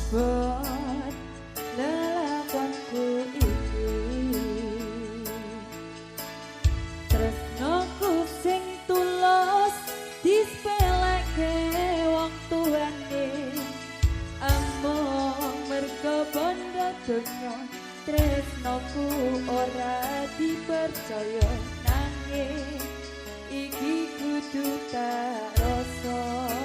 Abot lelakonku iki. Tresnoku sing tulus disepeleke wong tuane, amung mergo bondo donya, tresnoku ora dipercaya, nanging iki kudu tak rasa.